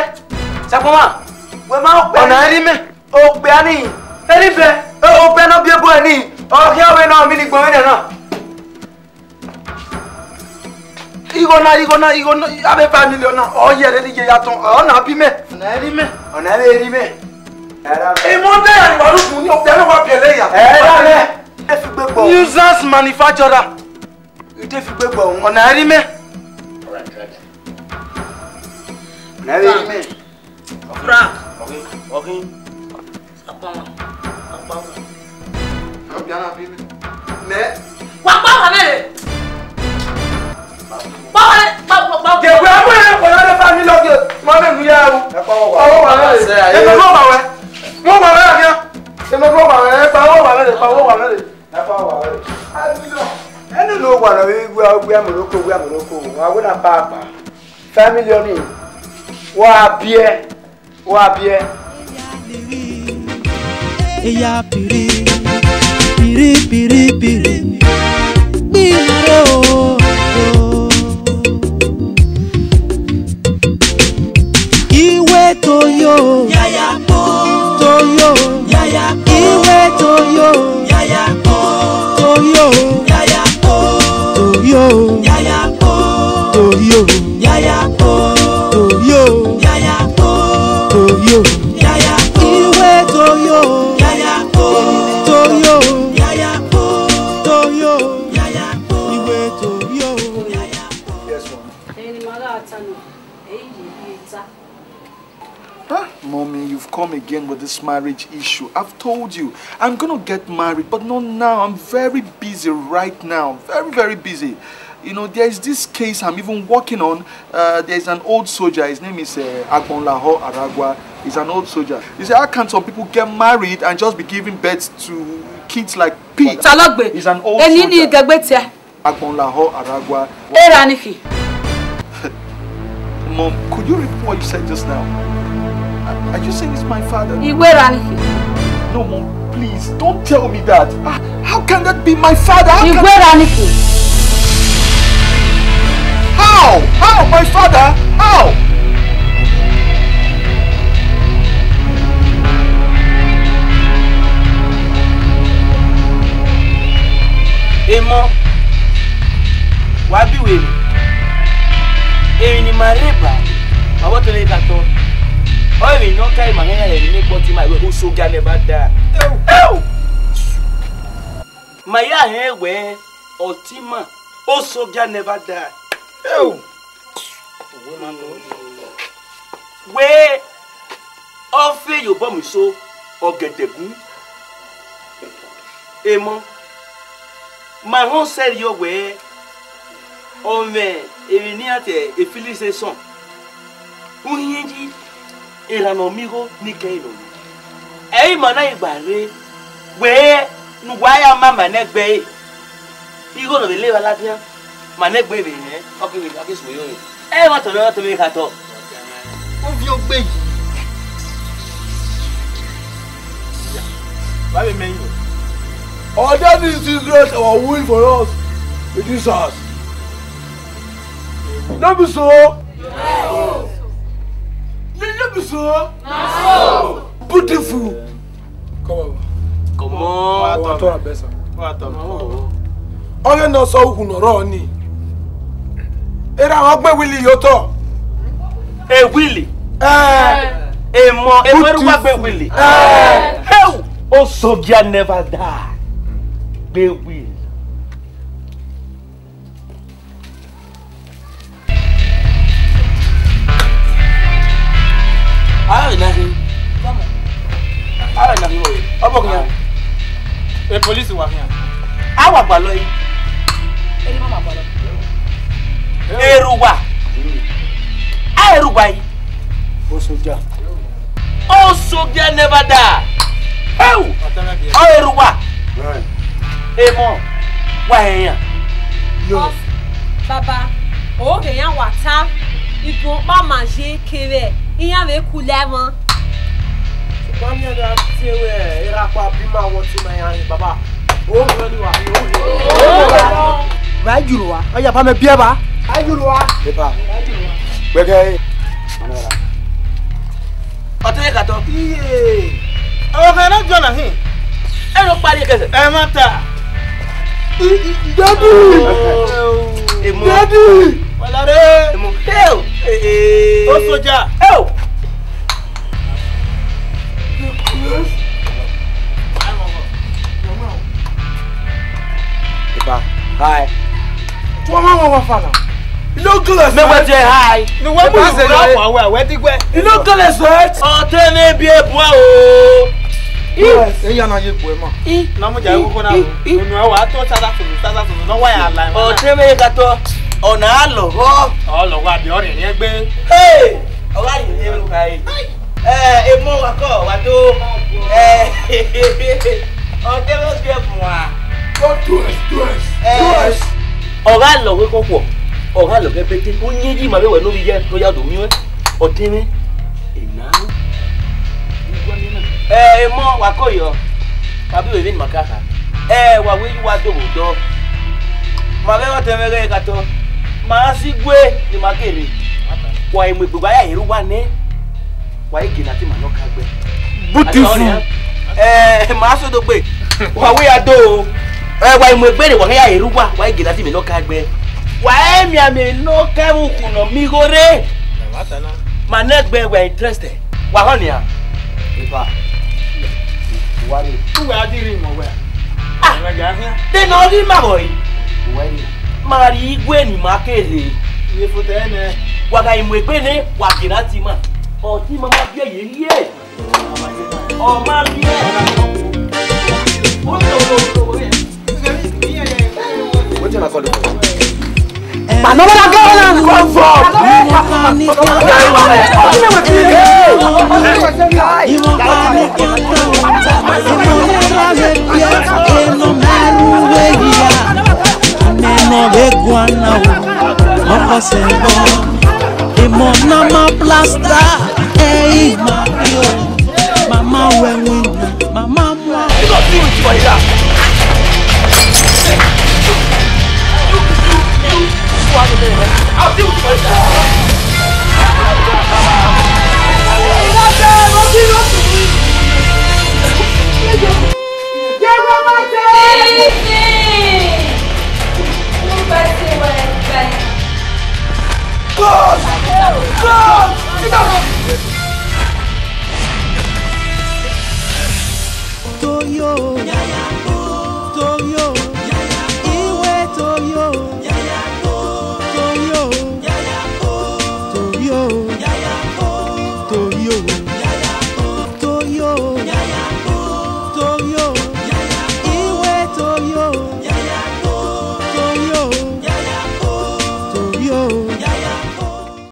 Sakpọnma. Wẹ ma kpẹ. Ọna ri mẹ. Okpia ni, eri bẹ, okpia ne ọ biẹ ebo ni, ọ khian vbe ne ọ mi ni gbẹn vbene na. Igho na, igho na, igho na, avbe five million na, ọ yẹ rre ne iye ya tọn, ọ na bi mẹ. Ọna eri mẹ. Ọna vbe eri mẹ. Emọ ne ya ni wa rhunmwuda okpia ne wa biẹlẹ ya. Ẹ ra mẹ. E fi gbe gbọ. Nuisance manufacturer. I te fi gbe gbọ. Ọna eri mẹ. Ọna vbe eri mẹ. Frank. Ọghin, ọghin. Akpọnmwa, akpọnmwa. Ọ bia na bi mẹ. Mẹ. Wa kpọnmwa vbe re. Kpọnmwa re, kpọ, kpọ, kpọ. Gẹ̀gẹ̀, ẹ mú ẹ kpọnmwa re fa mi lọ gẹ. Ma mẹ mu ya o. Ẹ kpọnmwa wa. Kpọnmwa wa vbe re. Ẹ mẹ mu wa wẹ. Mu wa wẹ ya. Ẹ mẹ mu wa wẹ. Ẹ kpọnmwa wa vbe re, kpọnmwa wa vbe re. Ẹ kpọnmwa wa vbe re. Ẹ ni lo wa na vbe wia, wia Morocco, wia Morocco. Wa wẹ na kpa kpa. Five million ni, wa biẹ, wa biẹ. Eya piri, piri, piri, piri. Gbinna re o. Iwe Toyo. Yaya kpo. Toyo. Yaya kpo. Iwe Toyo. Yaya kpo. Toyo. Yaya kpo. Toyo. Yaya kpo. Toyo. Yaya kpo. Toyo. Yaya kpo. Toyo. Yaya kpo. Iwe Toyo. Yaya kpo. Toyo. Yaya kpo. Toyo. Yaya kpo. Iwe Toyo. Yaya kpo. Yes, ma'am. Ẹni ma gha ta nọ, ẹ i ye ta. Huh? Mommy, you've come again with this marriage issue. I've told you, I'm gonna get married, but not now. I'm very busy right now. Very, very busy. You know, there is this case I'm even working on. Uh, there is an old soldier. His name is, uh, Agbonlaho Aragua. He's an old soldier. You say, how can some people get married and just be giving birth to kids like pigs? Ta ló gbé? He's an old soldier. Eni ni gẹgbẹ tiẹ. Agbonlaho Aragua. Era ni khin. Mom, could you repeat what you said just now? Are, are you saying it's my father? Iwe ra ni khin. No, Mom, please, don't tell me that. Ah, how can that be my father? How can... Iwe ra ni khin. How? How, my father? How? Emọ, wa bi uwẹ emwi. Emwi ne ima rre ba, ma vbe ọtẹn ne kha tọ. Ọ emwi ne ọ ka ima nẹ, ya rẹn emwi ne kpọti ima wẹ, Osoja never die. Eu! Ma ya rẹn wẹ, ọtẹn ima, Osoja never die. Eu! Wẹ, ọ fe ye obọ mu iso, ọgẹdẹ gun. Emọ, ma họn sẹrriọ wẹ, ọ mwẹ emwi ne iran tie Filisi sọn. Uhin yi, erha ne ọ miẹn igho ni kẹre nọ. Ẹ i ma na ghi gba rre, wẹ ne uwa ya ma ma nẹgbẹe. Igho ne ọ vbe le evba ladian, ma nẹgbẹe vbe rẹn, ọ ke vbe, ọ ke sẹ ore. Ẹ i mwẹ otọ mwẹ, otọ mwẹ kha tọ. Ovbi ogbe yi. Wa vbe mẹ yi. Our daddy is too great, our will for us in this house. No be so? No, no be so? Na so. Beautiful. Come on. Come on. Come on, come on, best. Come on, come on. Ọghe ne ọ sẹ ukhu ne ọ rrọọ nii. Erha mwẹ ọ gbe Willie ye otọ. E Willie? Eh. Emọ, emọ ẹre uwa gbe Willie. Eh. Heu! Osoja never die. Gbe Willie. Aro na khin. Aro na khin wẹ. Ọ bọ khian. E police wa khian. A wa gbalọ yi. Eri ma ma gbalọ. Eru wa. Why? Osoja. Osoja never die. How? Ọ rre uwa. Emọ, wa hẹn iran. Yo. Baba, oghe iran wa ta, igun ọkpa ma ye kevbe iran vbe ku la ẹmwẹ. Sokpan miẹn gha tie wẹ erha ọkpa bi ima vbe ọtẹn ima iran, baba. Ovbi ọni wa. Wa julu wa. Ọ ya ba mẹ biẹ ba. A julu wa. Epa. Gbẹgẹ. Ọtẹn ka tọ. Iye. Ọmọ kan na jọ na hin. Ẹ lọ parí ẹkẹsẹ. Ẹ ma ta. Daddy. Emu. Daddy. Wala re. Emu. Hell. Eh, eh. Osoja. Hell. Epa, hi. Tuọmọ wọn wa fa na. You no close. Mẹ wẹ jẹ hi. Ni wẹ mu Epa zẹ yọ. Wa wa wa wẹ digbẹ. You no close, right? Ọtẹn ne bi ebua o. Yes. Eya na ye gbe ma. Na mu ja wo ko na. Onu wa to sada to, sada to, no wa ya la. Ọtẹn mẹ ka tọ. Ọna lọghọ. Ọ lọghọ abi ọrẹn egbe. Hey! Ọ gha rhie emwi ne u khare. Ẹ, emọ wa kọ, wa do. Ẹ, ọ deghẹ ọ gie muan. Don't do us, do us, do us. Ọ gha lọghọ ekhọkhuọ, ọ gha lọghọ ẹbete, u yin yi ma vbe wẹ ne ovbi ye ne ọ ya do miẹn ọtẹn mwẹ. Ena. Ẹ, emọ wa kọ yọ. Wa bi vbe vbene ima ka kha. Ẹ, wa wẹ ye uwa do vbe odọ. Ma vbe ọtẹn mwẹ ghẹ ka tọ. Ma si gue ne ima kere. Wa i mu egbe, wa ya rre uwa nẹ. Wa i gie ne a te ima ne ọ ka gbe. Beautiful. Ẹ, ma so do gbe. Wa wẹ ya do. Ẹ, wa i mu egbe rre, wa ya rre uwa, wa i gie ne a te ima ne ọ ka gbe. Wa i miẹn amẹ ne ọ ka vbe ukhunmwu ne ọ miẹn igho rre. Ma nẹgbẹ, wa interested. Wa họn nian. Epa. Uwa ni. Uwẹ a di rhie imọ wẹ. Ah. Uwẹ ya khian. De ne ọ ghi ma vbọ yi. Uwẹ ni. Ma rhie igue ne ima kere. Iye fo tẹ nẹ. Wa gha i mu egbe nẹ, wa gie ne a te ima. Ọ te ima ma biẹ ye rhie. Ọ ma biẹ. Wetin una come do for here? But nobody go and come for. Mama wẹ winna, mama You go deal with Farida. You, you, you, you, I'll deal with Farida. God! God! Toyo.